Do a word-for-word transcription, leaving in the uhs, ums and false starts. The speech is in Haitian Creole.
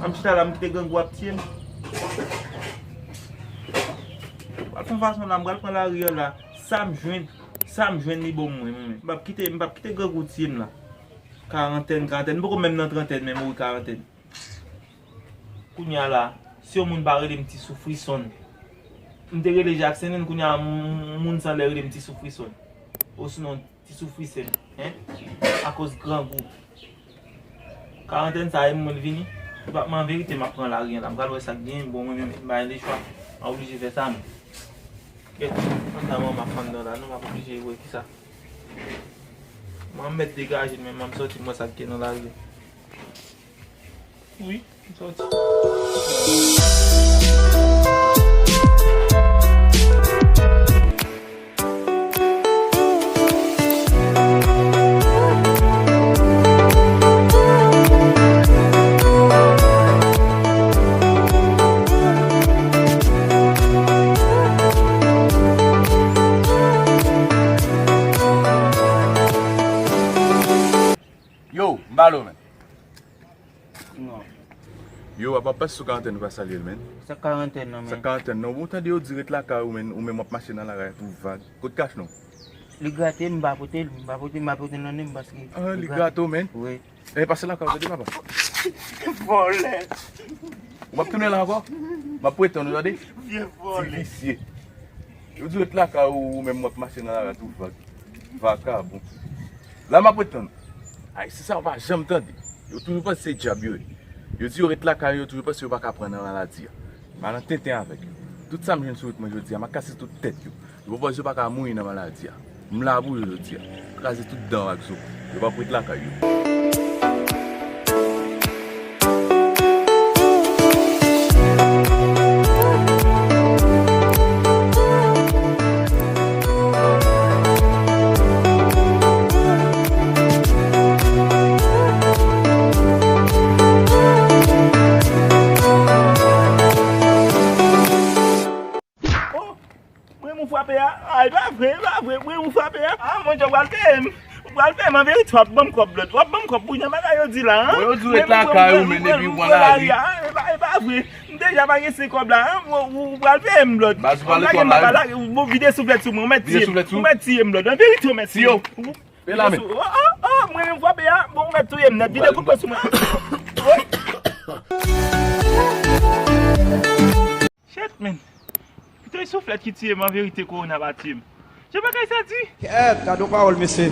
M chita la, m kite grangou ap tiye m. Pral fè yon fason la, m pral pran lari a la. Sa m jwenn, sa m jwenn li bon mwen, mwen. M p ap kite, m p ap kite grangou tiye m la. Karantèn, karantèn, m poko menm nan trantèn, men mouri karantèn. Kounye a la, si yon moun pa rele m Ti Soufrisonn, m te rele Jackson, kounye a m-, moun sa lè rele m Ti Soufrisonn. Osinon, Ti Soufrisèn, en? Akoz grangou. Karantèn sa e mwen vini. Mwen an verite, m ap pran lari an la. M pral wè sa k gen. Bon, mwen menm, m pa gen lechwa. M oblije fè sa, men. Gèt, konn sa manman ap fann nan la, non, m ap oblije wè kisa. Mwen, m mèt degaje m, men m sòti, m wè sa k gen nan lari an. Wi, m sòti. Yo, m ba lo, men. Non. Yo, apa pas sou karantèn ou pa salye l, men? Sa karantèn nan, men. Sa karantèn nan. Ou tande yo di ret lakay ou, men, ou menm w ap mache nan lari a tou vag. Kot kach nou? Li grate m, m pa pote l, m pa pote, m pa pote l nan men m paske. Ah, li grate w, men? Wi. Eh, pase lakay ou, tande, papa. Vòlè. Ou p ap tounen la ankò? M ap pretann ou, tande? Vye vòlè. Ti visye. Yo di ret lakay ou, ou menm w ap mache nan lari a tou vag. Vakabon. La m ap ret tann ou. Ayisyen sa yo pa janm tande. Yo toujou panse se dyab yo ye. Yo di yo ret lakay yo, yo toujou panse yo pa ka pran nan maladi a. M al nan tenten avèk yo. Tout sa m jwenn sou wout mwen jodi a, m a kase tout tèt yo. Yo pa panse yo pa ka mouri nan maladi a. M la pou yo jodi a. Kraze tout dan ak zo. Yo p ap ret lakay yo. Oh! Mwen, m frape a. Ah, e pa vre, e pa vre. Mwen, m frape a. Ah, mon Dieu, w pral peye m. W pral peye m an verite, w ap ban m kòb, Blòd. W ap ban m kòb pou jan bagay yo di la, an. Bon, yo di w ret lakay ou, men depi w pran lari. Ah, e pa, e pa vre. M deja pa gen se kòb la, an. W, w, w pral peye m, Blòd. Baz, w pale twò mal. Bon, vide souflèt sou mwen, ou mèt tiye m. Vide souflèt sou? Ou mèt tiye m, Blòd. An verite, ou mèt tiye m. Tiye w. Pe la men. Oh, oh, oh, mwen menm frape a. Bon, ou mèt touye m nèt. Vide kout pwen sou mwen. Shit, man. Pito e souflèt ki tiye m, an verite, kowona pa tiye m. Jan bagay sa di? Kèt, gade yon pawòl, mesye.